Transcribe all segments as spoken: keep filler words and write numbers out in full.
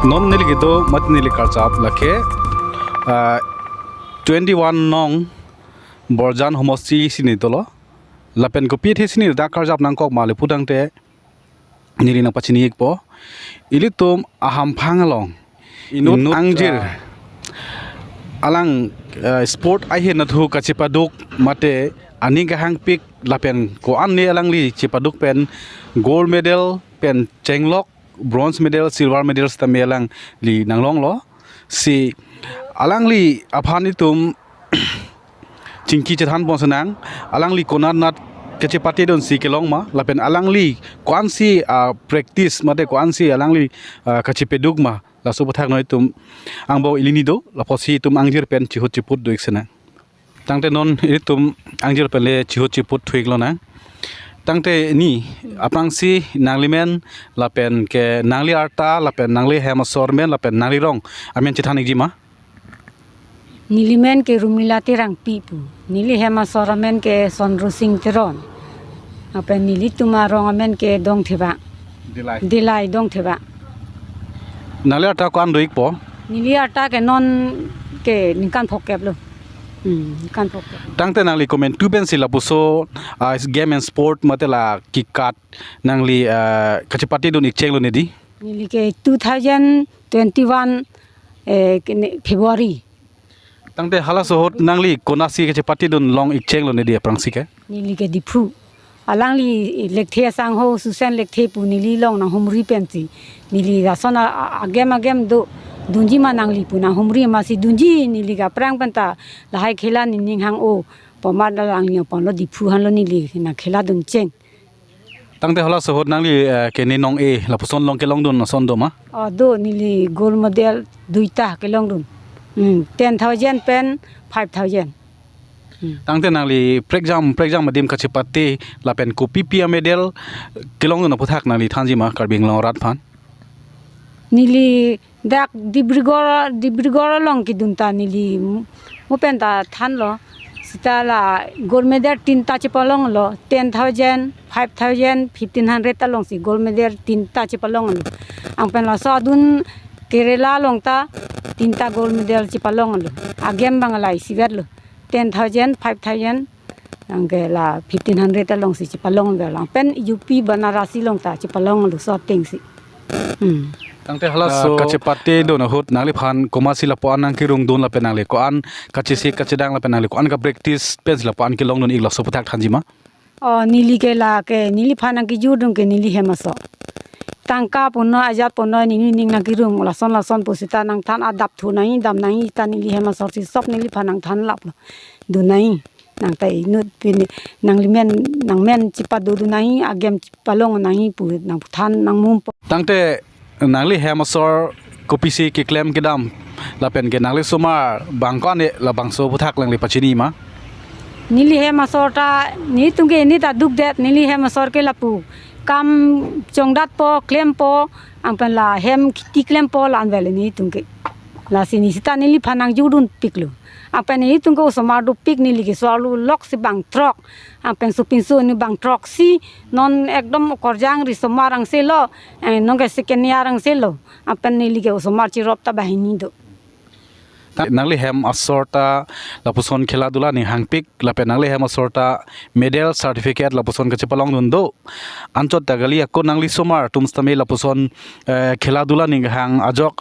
Non neli kedo mate neli karjap lake, ah, twenty-one nong Borjan homosti si neli dolo. Lapen kopi athe si neli dak karjap nangkok ma le putangte neli nangpachini-ikpo. Ilitum ahamphang along inut, inut angjir, ah, alang, ah, sport ahin athu kachepaduk mate aning kehangpik lapen ko-an ne alangli chepaduk pen gold medal pen chenglok bronze medal, silver medal sitame alangli nanglonglo. Si alangli aphan itum chingki chethan pon senang, alangli konat nat kachepate dunsi kelong ma, lapen alangli ko-ansi, ah, practice mate ko-ansi alangli, ah, kachepaduk ma, laso aputhak noi itum angbong ili ni do, lapusi itum angjir pen chihut chiput do-ik senang. Tangte non ilitum angjir pen le chihut chiput thu-ik lonang. Tangte ni aphrangsi nanglimen lapen ke nangli arta lapen nangli hem asor men lapen nangli rong amen chethan-ikji ma? Neli men ke Rumila Terangpi pu. Neli hem asor amen ke Sonrosing Teron. Lapen nelitum arong amen ke Dongtheba. Delai. Delai Dongtheba. Nangli arta ko-an do-ikpo? Neli arta ke non ke ningkan phokep lo. Hmm, ningkan phokep. Tangte nangli komantu pensi lapuson, ah, game and sport mate la kikat nangli, ah, kachepate dun-ik chenglo nedi? Neli ke two thousand twenty-one, eh, kene February. Tangte halaso ahut nangli konatsi kachepate dun long-ik chenglo nedi aphrangsi ke? Neli ke Diphu. Alangli Lekthe asangho Susen Lekthe pu neli along nanghumri pensi. Neli lason a, a, agem agem do dunji ma nangli pu nanghumri masi dunji neli ke aphrang penta lahai khela nening hang-o. Pu amat alangli ponlo Diphu aphanlo neli nangkhela dun cheng. Tangte halaso ahut nangli, eh, ke ne nong-e lapuson along kelong dun ason do ma? Oh, do neli gold medal duita kelong dun. Hmm, ten thousand pen five thousand. Hmm. Tangte nangli prekjam, prekjam adim kachepate lapen kopipi amedal kelong dun aputhak nangli thanji ma Karbi Anglong arat aphan? Neli dak Dibrugarh, Dibrugarh along kedun ta neli mo penta thanlo. Seta la gold medal tinta chepalonglo, ten thousand, five thousand, fifteen hundred alongsi gold medal tinta chepalonglo. Anpen laso adun Kerala along ta tinta gold medal chepalonglo. Agem abang la isivet lo. Ten thousand, five thousand, anke la fifteen hundred alongsi chepalong verlang pen U P Banarasi along ta chepalonglo laso atengsi. Hmm. Tangte halaso, ah, kachepate dun ahut nangliphan komatsi lapu-an nangkerung dun lapen nangli ko-an kachesik kachedang lapen nangli ko-an kapractice pensi lapu-an kelong dun-ik laso aputhak thanji ma? Oh, neli ke lake neliphan nangkejor dun ke neli hem asor. Tangka punon ajat punon neli ning nangkerung lason lason pu seta nangthan adap thu nangji dam nangji ta neli hem asorsi sop neliphan nangthan laplo. Dun nangji. Nang ta inut pini nanglimen nangmen chepado dun nangji agem chepalong nangji pu nangputhan nangmumpo. Tangte nangli hem asor kopisi keklem kedam lapen ke nangli osomar abang ko-an ne labangso aputhak nangli pachini ma? Neli hem asor ta nelitum ke neli ta dukdet neli hem asor ke lapu kam chongdatpo klempo anpen la hem kheti klempo la-an vel nelitum ke. Lasi ne seta neliphan nangjor dunpiklo. Anpen nelitum ke osomar dopik neli ke so-arlo loksi bang throk. Anpen sopinso ne bang throksi non ekdom korjang ri osomar angse lo. Eh, non ke second year angse lo. Anpen neli ke osomar cherop ta banghini do. Ta nangli hem asor ta lapuson khela dula ning hangpik lapen nangli hem asor ta medal certificate lapuson kachepalong dun do. Anchot ta kali ako nangli osomar atum sitame lapuson, eh, khela dula ning hang ajok,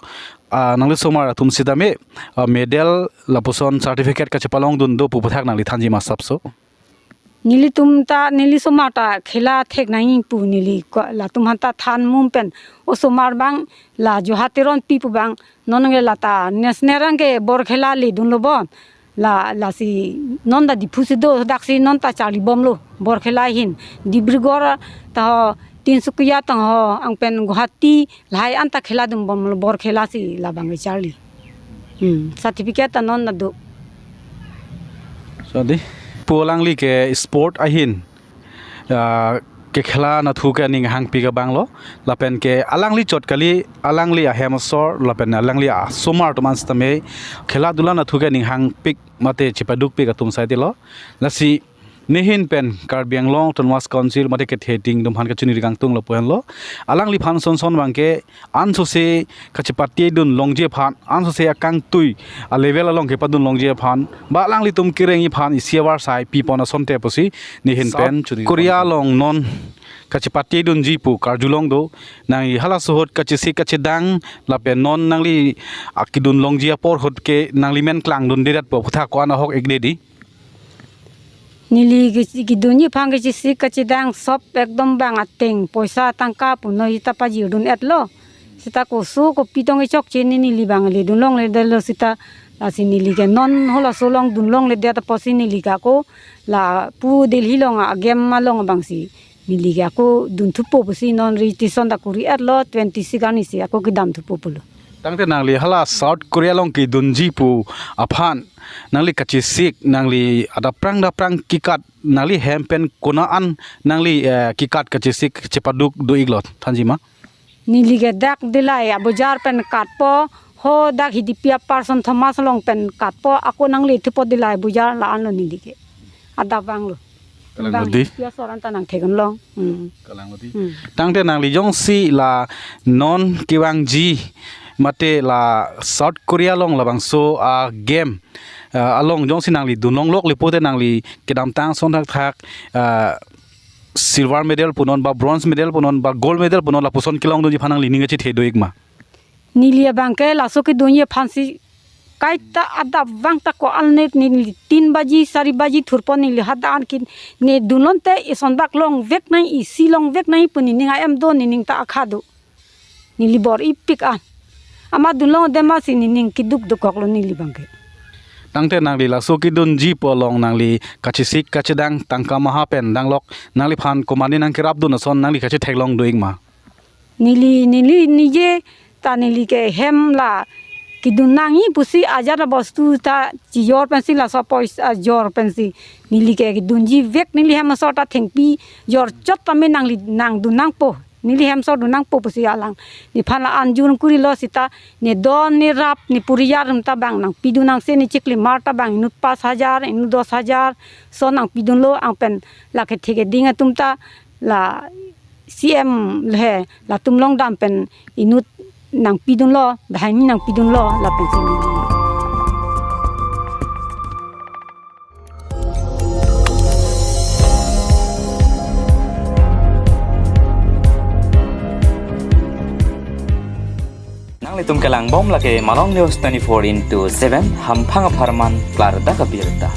ah, nangli osomar atum sitame, ah, medal lapuson certificate kachepalong dun do pu aputhak nangli thanji ma sapso? Nelitum ta neli osomar ta khela thek nangji pu neli ko latum aphan ta than mum pen osomar abang la Johar Teronpi pu abang non ke la ta national rank ke bor khela le dunlo bon. La, lasi non ta Diphu si do daksi non ta charli bomlo bor khela ahin. Dibrugarh ta ho, Tinsukia ta ho, anpen Guwahati lahai anta khela dun bomlo bor khela si labang charli. Hmm, certificate ta non ta do. So di, pu alangli ke sport ahin, ah, kekhela nathu ke ning hangpik abang lo, lapen ke alangli chot kali, alangli ahem asor, lapen alangli asomar atum an sitame khela dula nathu ke ning hangpik mate chepadukpik atum sai ti lo, lasi nehin pen Karbi Anglong Autonomous Council mate kethe atum aphan kachini ri kangtung lapu henlo. Alangliphan son son abangke ansose kachepate dun longji aphan, ansose akangtui a level along kepadun longji aphan, ba alanglitum kereng aphan isi avarsai pipon asonte pusi nehin pen South chuni Korea along non kachepate dunji pu karju long do. Nangli halaso ahut kachesik kachedang lapen non nangli akedun longji apor ahut ke nangli men klangdunde rat pu aphuthak ko-an ahok ik dei di. Neli ke, kedunji aphan kachesik kachedang sop ekdom bang ateng poisa tangka punoi ta pajir dun-etlo. Seta koso kopi tong kechokche ne neli abang le dun longledetlo seta, lasi neli ke non halaso along dun longledet apotsi neli ke ako lapu Delhi along a-game along abangsi neli ke ako dun thupo pusi non registration ta kori-etlo, twenty-six arnisi ako kedam thupo pulo. Tangte nangli hala South Korea along kedunji pu aphan nangli kachesik, nangli adap aphrang dap aphrang kekat, nangli hem pen konat an nangli, eh, kekat kachesik chepaduk do iklo, thanji ma? Neli ke dak Dillai abojar pen katpo, ho dak Hidipi a-Person Thomas along pen katpo, ako nangli thupo Dillai abojar la-anlo neli ke. Adap vanglo. Kalang bang odi. Hidipi asor anta nangtheklong. Hmm. Kalang odi. Hmm. Tangte nangli jongsi la non kevangji mate la South Korea along labangso a-game, eh, along jongsi nangli dun longlokle pulote nangli kedamtang ason thakthak, eh, silver medal punon ba bronze medal punon ba gold medal punon lapuson kelongdunji aphan nangli ning kachethe do ik ma? Neli abangke laso kedunji aphansi kaita adap vang ta ko-an ne neli tin baji sari baji thurpo neli hadak an ke ne dun lonte isonbak longvek nang, isi longvek nang pu nening a-em do, nening ta akha do. Neli bor-ipik an. Amat dun longde masi nening keduk dokoklo neli abangke. Tangte nangli laso kedunji pu along nangli kachesik kachedang tangka maha pen danglok nangliphan komatne nangkerapdun ason nangli kachetheklong do ik ma? Neli, neli nije ta neli ke hem la kedun nangji pusi ajat abostu ta chijor pensi laso poisa ajor pensi neli ke kedunji vek neli hem asor ta thengpi jorchot tame nangli nangdun nangpo. Neli hem asor dun nangpo pusi alang. Nephan la anjur kurilo seta ne don ne rap ne puriar atum ta bang nangpidun nangse, ne chiklimar ta bang inut pas hajar, inut dos hajar, so nangpidunlo, angpen la kethe keding atum ta la C M le latum along dam pen inut nangpidunlo, banghini nangpidunlo lapensi neli. Nanglitum kelangbom lake Malong News twenty-four into seven, hamphang apharman klardak abirta.